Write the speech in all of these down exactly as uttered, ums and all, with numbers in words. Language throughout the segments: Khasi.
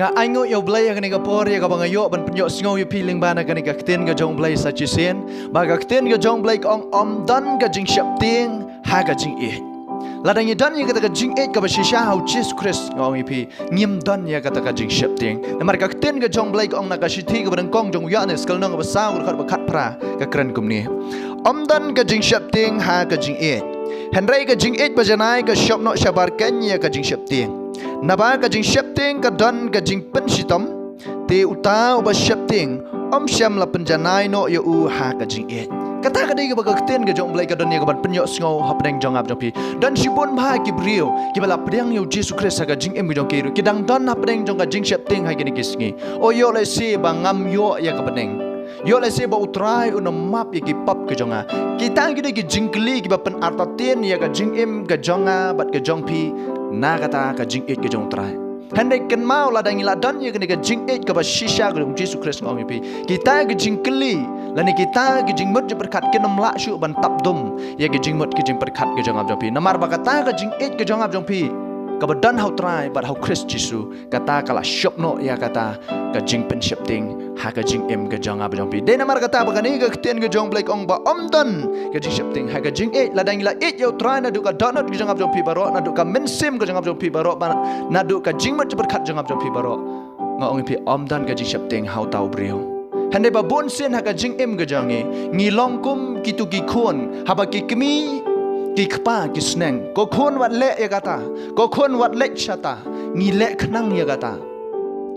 Nga ainguh ïa U Blei ha kane ka por ïa kaba nga ïoh ban pynïohsngew ïa phi lyngba na kane ka ktien ka jong U Blei sa shisien. Ba ka ktien ka jong U Blei ka ong, ym don ka jingsheptieng ha ka jingïeit. Lada ngi don ïa kata ka jingïeit kaba shisha ha U Jisu Khrist, nga ong ïa phi, ngim don ïa kata ka jingsheptieng. Namar ka ktien ka jong U Blei ka ong na ka shithi kaba nyngkong jong u Ïoannis, ka lynnong kaba saw, ka dkhot ba khatphra, ka kren kumne: Ym don ka jingsheptieng ha ka jingïeit. Hynrei ka jingïeit ba janai ka shop noh shabar keiñ ïa ka jingsheptieng. Naba ka jingsheptieng ka don ka jingpynshitom, te uta uba sheptieng ym shym la pynjanai noh ïa u ha ka jingïeit. Kata ka dei kaba ka ktien ka jong U Blei ka don ïa kaban pynïohsngew hapdeng jong nga bad jong phi. Don shibun bha ki briew kiba la pdiang ïa U Jisu Khrist ha ka jingim ka jong ki ruh, ki dang don hapdeng jong ka jingsheptieng ha kine ki sngi. O, ïoh lehse ba ngam ïoh ïa ka bneng. Ïoh lehse ba U Trai un ym map ïa ki pop ka jong nga. Kita ki dei ki jingkylli kiba pynartatien ïa ka jingim ka jong nga bad ka jong phi na kata ka jingïeit ka jong U Trai. Hynrei kynmaw, lada ngi la don ïa kane ka jingïeit kaba shisha ka jong U Jisu Khrist, nga ong ïa phi, kita ki jingkylli lane kita ki jingmut jingpyrkhat kin ym lah shuh ban tap dum ïa ki jingmut ki jingpyrkhat ka jong nga bad jong phi. Namar ba kata ka jingïeit ka jong nga bad jong phi kaba don ha U Trai bad ha U Khrist Jisu, kata ka la shop noh ïa kata ka jingpynsheptieng ha ka jingim ka jong nga bad jong phi. Dei namar kata ba kane ka ktien ka jong U Blei ka ong ba ym don ka jingsheptieng ha ka jingïeit. Lada ngi la ïeit ïa U Trai naduh ka dohnud ka jong nga bad jong phi baroh, naduh ka mynsiem ka jong nga bad jong phi baroh, ba naduh ka jingmut jingpyrkhat jong nga bad jong phi baroh, nga ong ïa phi, ym don ka jingsheptieng ha uta u briew. Hynrei ba bun sien ha ka jingim ka jong ngi, ngi long kum kito ki khun, haba ki kmie ki kpa ki sneng, ko khun wat leh ïa kata, ko khun wat leit shata, ngi leh khnang ïa kata.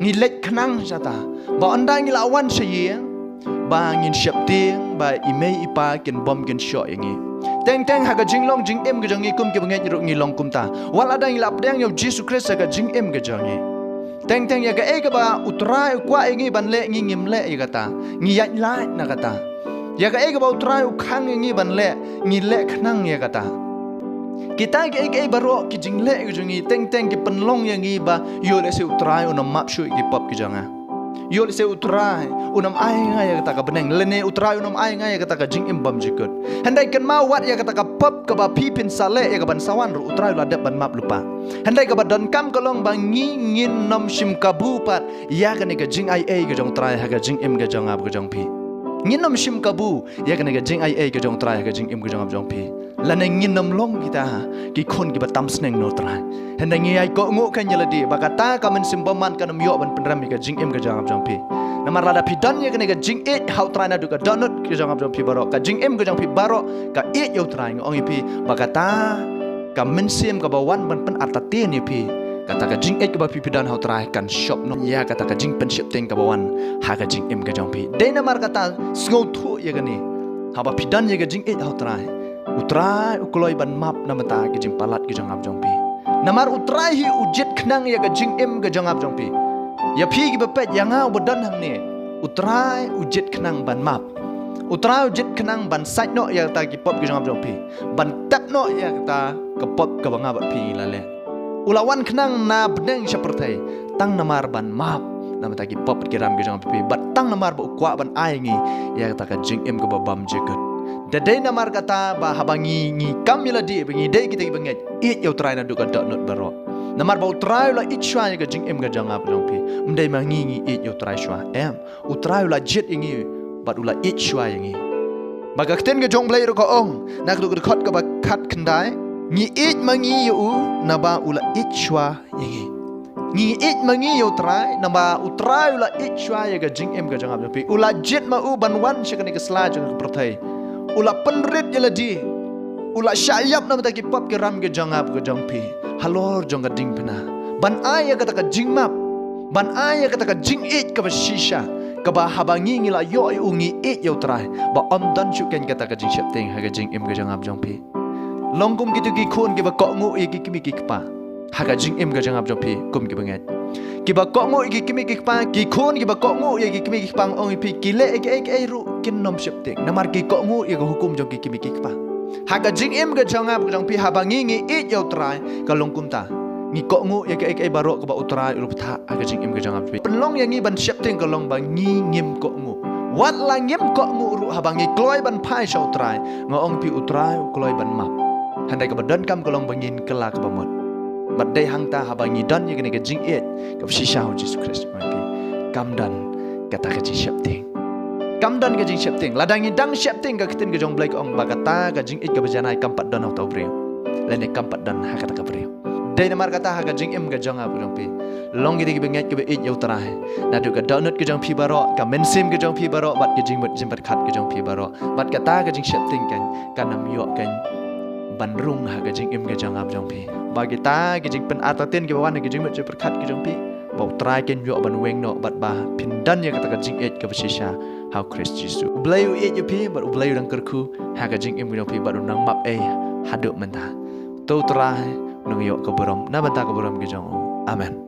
Ngi leit khnang shata. Ba ynda ngi la wan sha ïing, ba ngin sheptieng ba i mei i pa kin bom kin shoh ïa ngi. Teng teng ha ka jinglong jingim ka jong ngi kum ki bangeit ruh ngi long kumta. Wat lada ngi la pdiang ïa U Jisu Khrist ha ka jingim ka jong ngi, teng teng ïa kaei kaba U Trai u kwah ïa ngi ban leh, ngi ngim leh ïa kata. Ngi ïaid lait na kata. Ïa kaei kaba U Trai u khang ïa ngi ban leh, ngi leh khnang ïa kata. Kita kiei kiei baroh ki jingleh ki jong ngi teng teng ki pynlong ïa ngi ba ïoh lehse U Trai un ym map shuh ïa ki pop ki jong nga. Ïoh lehse U Trai un ym ai nga ïa kata ka bneng, lane U Trai un ym ai nga ïa kata ka jingim bymjukut. Hynrei kynmaw, wat ïa kata ka pop kaba phi phin sa leh ïa kaban sa wan ruh, U Trai u la dep ban map lypa. Hynrei kaba donkam ka long ba ngi ngin ym shim kabu pat ïa kane ka jingaiei ka jong U Trai ha ka jingim ka jong nga bad ka jong phi. Ngin ym shim kabu ïa kane ka jingaiei ka jong U Trai ha ka jingim ka jong nga bad jong phi. Lane ngin ym long kita ki khun kiba tam sneng na U Trai. Hynrei ngi ïai kohnguh keiñ ïa lade ba kata ka mynsiem bymman kan ym ïoh ban pynrem ïa ka jingim ka jong nga bad jong phi. Namar lada phi don ïa kane ka jingïeit ha U Trai naduh ka dohnud ka jong nga bad jong phi baroh, ka jingim ka jong phi baroh ka ïeit ïa U Trai, nga ong ïa phi ba kata ka mynsiem kaba wan ban pynartatien ïa phi, kata ka jingïeit kaba phi phi don ha U Trai kan shop noh ïa kata ka jingpynsheptieng kaba wan ha ka jingim ka jong phi. Dei namar kata sngewthuh ïa kane, haba phi don ïa ka jingïeit ha U Trai, U Trai u kloi ban map na bynta ki jingpalat ki jong nga bad jong phi. Namar U Trai hi u jied khnang ïa ka jingim ka jong nga bad jong phi. Ïa phi kiba peit, ïa nga uba don hangne, U Trai u jied khnang ban map. U Trai u jied khnang ban sait noh ïa kata ki pop ki jong nga bad jong phi, ban tep noh ïa kata ka pop kaba nga bad phi ngi la leh. U la wan khnang na bneng sha pyrthei tang namar ban map na bynta ki pop ki ram ki jong nga bad phi, bad tang namar ba u kwah ban ai ngi ïa kata ka jingim kaba bymjukut. Da dei namar kata ba haba ngi, ngi kam ïa lade ba ngi dei kita kiba ngeit, ïeit ïa U Trai naduh ka dohnud baroh. Namar ba U Trai u la ïeit shuwa ïa ka jingim ka jong nga bad jong phi. Ym dei ma ngi ngi ïeit ïa U Trai shuwa, em. U Trai u la jied ïa ngi bad u la ïeit shuwa ïa ngi. Ba ka ktien ka jong U Blei ruh ka ong na ka dkhot kaba khatkhyndai, ngi ïeit ma ngi ïa u naba u la ïeit shuwa ïa ngi. Ngi ïeit ma ngi ïa U Trai naba U Trai u la ïeit shuwa ïa ka jingim ka jong nga bad jong phi. U la jied ma u ban wan sha kane ka sla jong ka pyrthei. U la pynrit ïa lade. U la shah ïap na bynta ki pop ki ram ki jong nga bad ka jong phi halor jong ka diengphna, ban ai ïa kata ka jingmap, ban ai ïa kata ka jingïeit kaba shisha, kaba haba ngi, ngi la ïoh ïa u, ngi ïeit ïa U Trai, ba ym don shuh keiñ kata ka jingsheptieng ha ka jingim ka jong nga bad jong phi. Long kum kito ki khun kiba kohnguh ïa ki kmie ki kpa ha ka jingim ka jong nga bad jong phi kum kiba ngeit. Kiba kohnguh ïa ki kmie ki kpa, ki khun kiba kohnguh ïa ki kmie ki kpa, nga ong ïa phi, ki leh ïa kiei kiei ruh kin ym sheptieng namar ki kohnguh ïa ka hukum jong ki kmie ki kpa. Ha ka jingim ka jong nga bad ka jong phi, haba ngi, ngi ïeit ïa U Trai, ka long kumta. Ngi kohnguh ïa kaei kaei baroh kaba U Trai u la bthah ha ka jingim ka jong nga bad jong phi. Pynlong ïa ngi ban sheptieng ka long ba ngi ngim kohnguh. Wat la ngim kohnguh ruh, haba ngi kloi ban phai sha U Trai, nga ong ïa phi, U Trai u kloi ban map. Hynrei kaba donkam ka long ba ngin kylla kaba mut. Bad dei hangta haba ngi don ïa kane ka jingïeit kaba shisha ha u Jisu Khrist, ma phi, kam don kata ka jingsheptieng. Kam don ka jingsheptieng. Lada ngi dang sheptieng, ka ktien ka jong u Blei ka ong ba kata ka jingïeit kaba janai kam pat don ha uta u briew, lane kam pat don ha kata ka briew. Dei namar kata ha ka jingim ka jong nga bad jong phi, long ngi dei kiba ngeit kiba ïeit ïa u Trai. Naduh ka dohnud ka jong phi baroh, ka mynsiem ka jong phi baroh, bad ka jingmut jingpyrkhat ka jong phi baroh. Bad kata ka jingsheptieng kan, kan ym ïoh kan ban rung ha ka jingim ka jong nga bad jong phi. Ba kita ki jingpynartatien kiba wan ha ka jingmut jingpyrkhat ka jong phi, ba u Trai kan ïoh ban weng noh, bad ba phin don ïa kata ka jingïeit kaba shisha ha u Khrist Jisu. U Blei u ïeit ïa phi, bad u Blei u dang kyrkhu ha ka jingim ka jong phi, bad u nang map ei haduh mynta. To u Trai u nang ïoh ka burom na bynta ka burom ka jong u. Amen.